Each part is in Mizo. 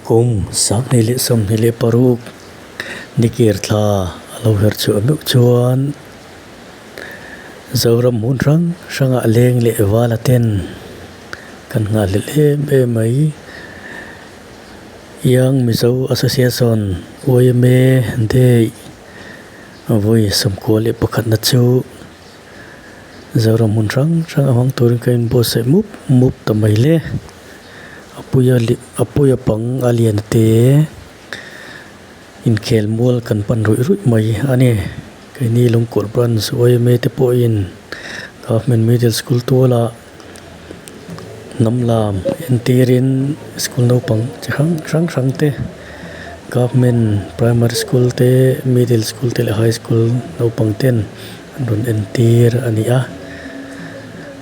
Kum 2026 nikir thla a lo her chhuah meuh chuan Zoram hmun hrang hrangah leng leh vala ten kan nghahhlelh em em mai. Young Mizo Association, YMA, Day vawi 91 na chu Zoram hmun hrang hrang a hmang turin ka inbuatsaih mup mup ta mai le. A puia a puia pang a lian te inkhel mual kan pan ruih ruih mai a ni. Keini Lungkawlh Branch yma te pawhin Government Middle School tualah hnam lam entirin school naupang chi hrang hrang hrang te Government Primary School te Middle School te leh High School naupang ten an rawn entir a ni a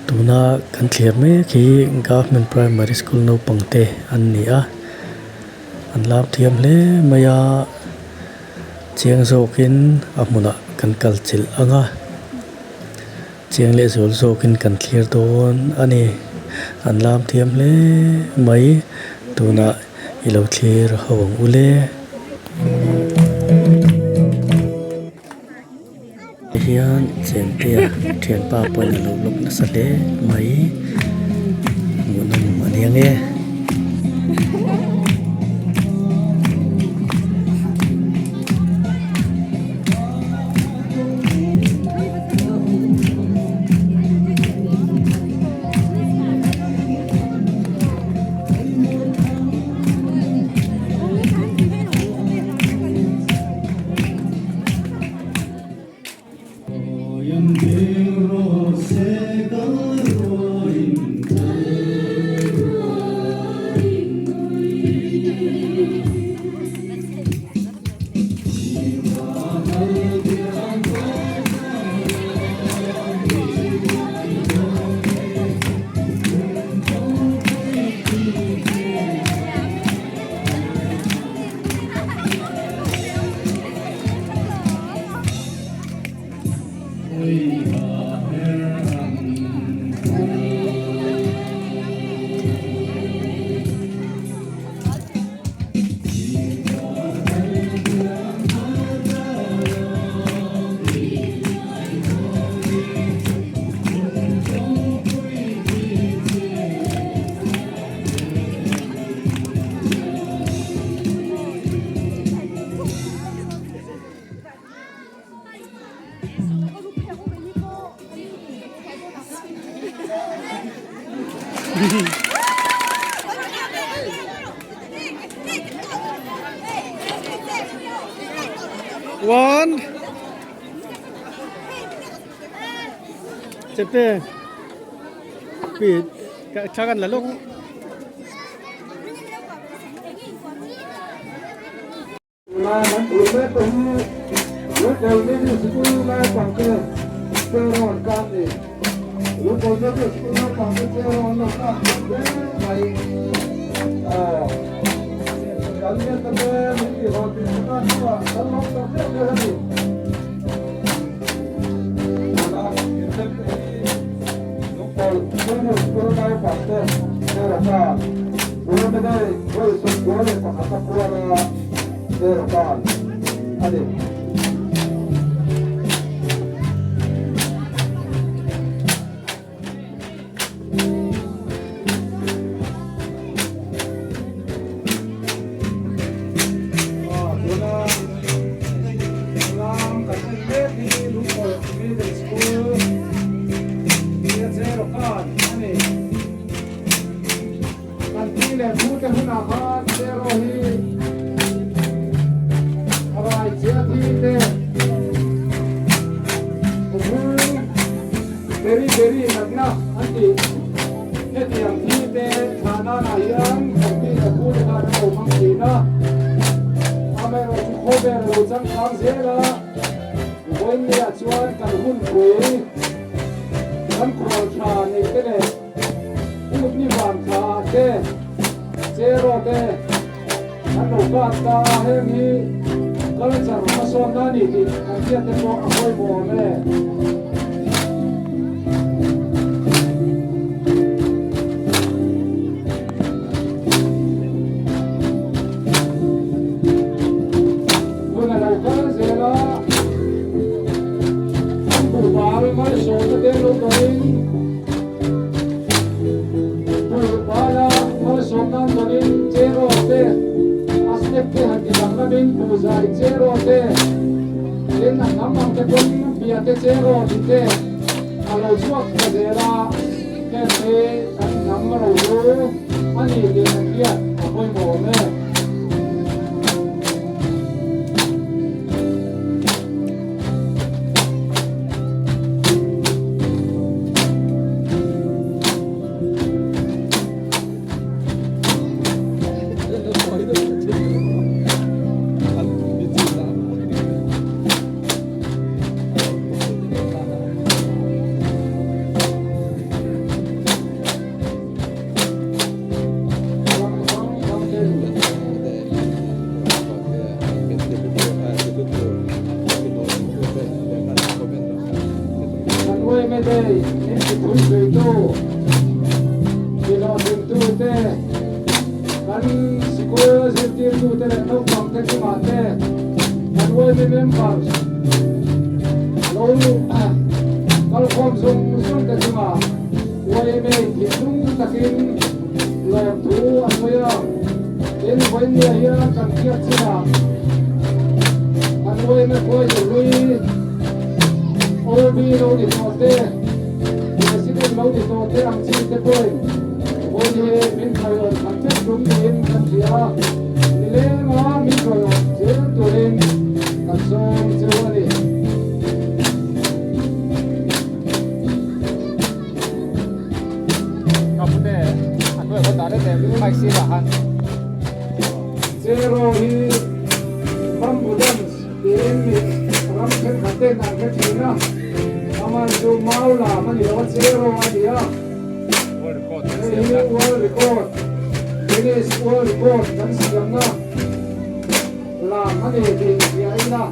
tuna kan thlir mek hi Government Primary School naupang te an ni a an lar thiam hle mai a chiang zawkin a hmunah kan kal chilh ang a chiang leh zual zawkin kan thlir dawn a ni an lam thiam hle mai tunah i lo thlir ho ang u le. Tihian Chengtea thianpa pawhin a lo lawk nasa hle mai hmuhnawm a ni ang e. One. Chete. Pi chakan la lok. tawnin Cheraw te, a step te han ti danglamin Puhzai Cheraw te, tin a hnam ang te pawn Biate Cheraw tih te a lo chhuak ta zel a, heng hi kan hnam ro chu a ni tih kan hriat a pawimawh awm e. Zero hi bamboo dance tiin mi ram thenkhat ten an hre thin a, aman chu mau lam a ni lo a, zero a ni a, hei hi world record, Guinness World Record kan siamna lam a ni tih hria ila,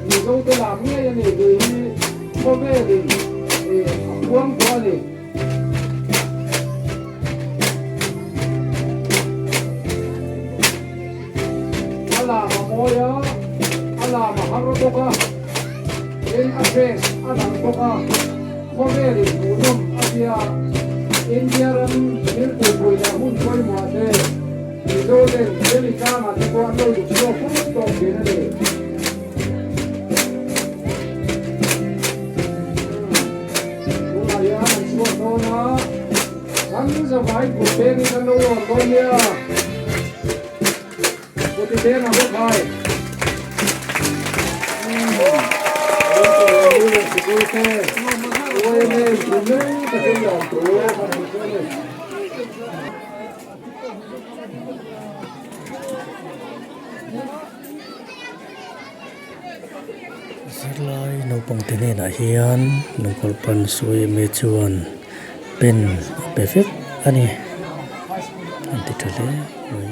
Mizo te lam ngei a ni tih hi khawvelin a phuang tawh a ni. A lam a mawi a, a lam a har bawk a, tin a dress a dang bawk a, khawvel in hmuhnawm a tia India ram thil puipui leh hun pawimawh te Mizo ten hemi tlangah te pawh an lo zuk chhuak fo tawh thin a ni. Tunah hian an chhuak dawn a, kan zavai kut pengin kan lo lawm dawn nia. Kuti peng a bawk hai. Sikul te, YMA thinlung takin lawm thu kan hmu chu a ni. Zirlai naupangte hnenah hian lungkawlh pan suaime chuan pen a pe vek a ni an ti tha hle mai.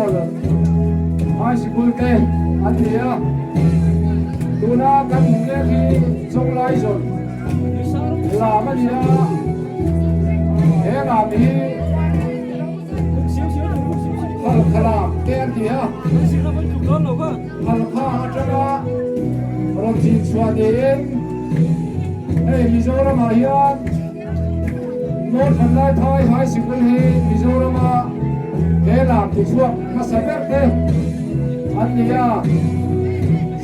Lungawl High Sikul te an ni a, tuna kan hmu mek hi Chawnglaizawn lam a ni a, he lam hi Halkha lam te an ti a, Halkha atanga rawn chin chhuah niin hei Mizoramah hian Northern Laiphai High Sikul hi Mizorama he lam tichhuak hmasa ber te an ni a.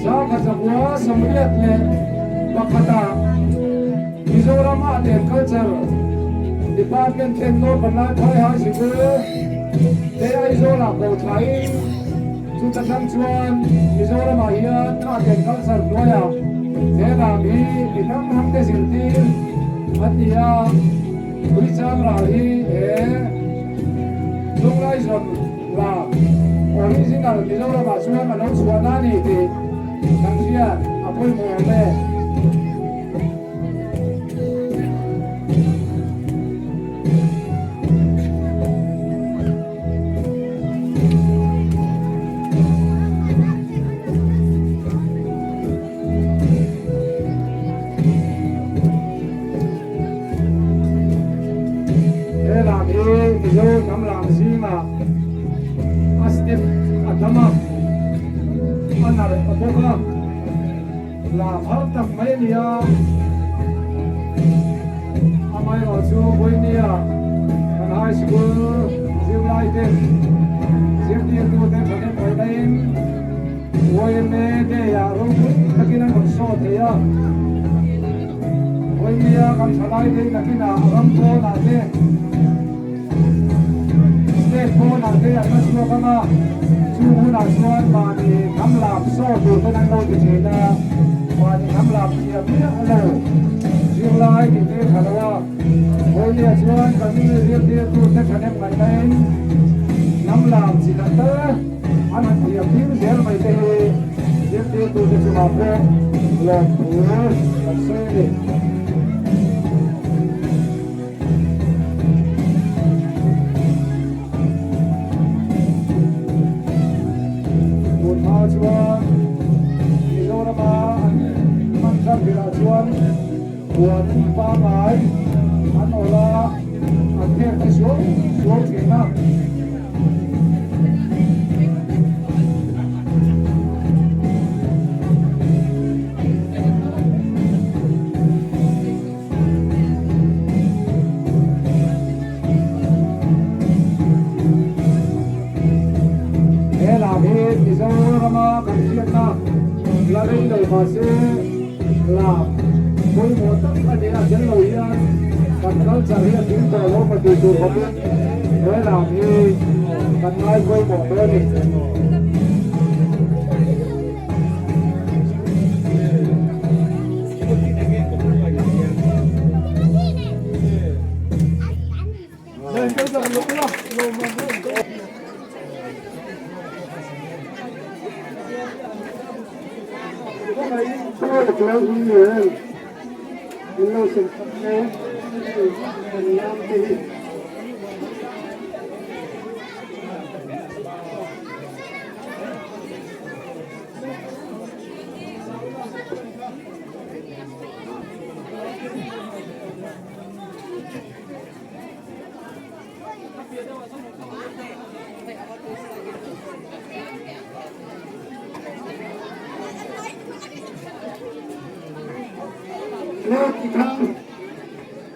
Sangha Zakua 81 leh pakhatah Mizoram Art and Culture Department ten Northern Laiphai High Sikul te Aizawlah ko thlain chuta tang chuan Mizoramah hian Art and Culture hnuaiah he lam hi mi hrang hrang te zirtir an ni a, Tuichang ral hi he Lunglaizawn lam original Mizoramah chuan a lo chhuahna a ni tih kan hriat a pawimawh awm e. He lam hi Mizo hnam lam zingah a step a tam a, a nalh a bawk a, lam har tak mai a ni a, amaherawh chu Vawinia kan high school zirlai ten zirtirtu te thahnem mai laiin YMA Day ah ropui takin an rawn saw thei a, Vawinia kan thalai te nakinah ram pawnah te, state pawnah te an la chhuak ang a, chung hunah chuan mahni hnam lam saw tur ten an lo ti thin a, mahni hnam lam thiam miah lo zirlai tih te tha lo a, Vawinia chuan kan zirtirtu te thahnem ngaihnain hnam lam chi khat tal. An han thiam hlim zel mai te hi zirtirtute chungah pawh lawmthu kan sawi a ni. Tun hma chuan Mizorama an hman thar birah chuan huan pangngai an awrh a, an phek te suau suau thin a. He lam hi Mizorama kan hriatna la rei lo mahse lam pawimawh tak a ni a, tel lo hian kan culture hi a kim tawh lo ma tih tur khawpin He lam hi kan ngai pawimawh dawn a ni.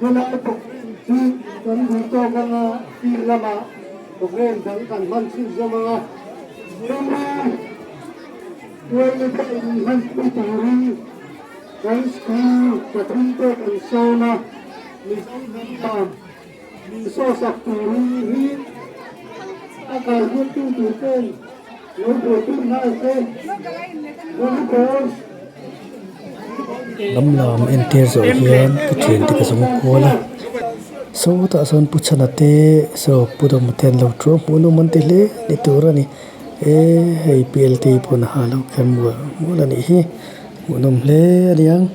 Helai program chu kan duh tawk anga field lamah program dang kan hman chhunzawm anga Rama Tuaile te in hman pui turin kan school pathum te kan sawn a, Mizo hnam lam min sawsak turin hi a kalhmangtu tur ten lo buaipui nghal se Volleyball. Lam lam entir zawh hian ka thiante ka zawng kual a sawtah sawn pu chhana te saw pu dawma te an lo thu a hmuh nawm an ti hle ni tur a ni e hei P L T pawn a ha lo kher mual mual a nih hi hmuh nawm hle a ni ang.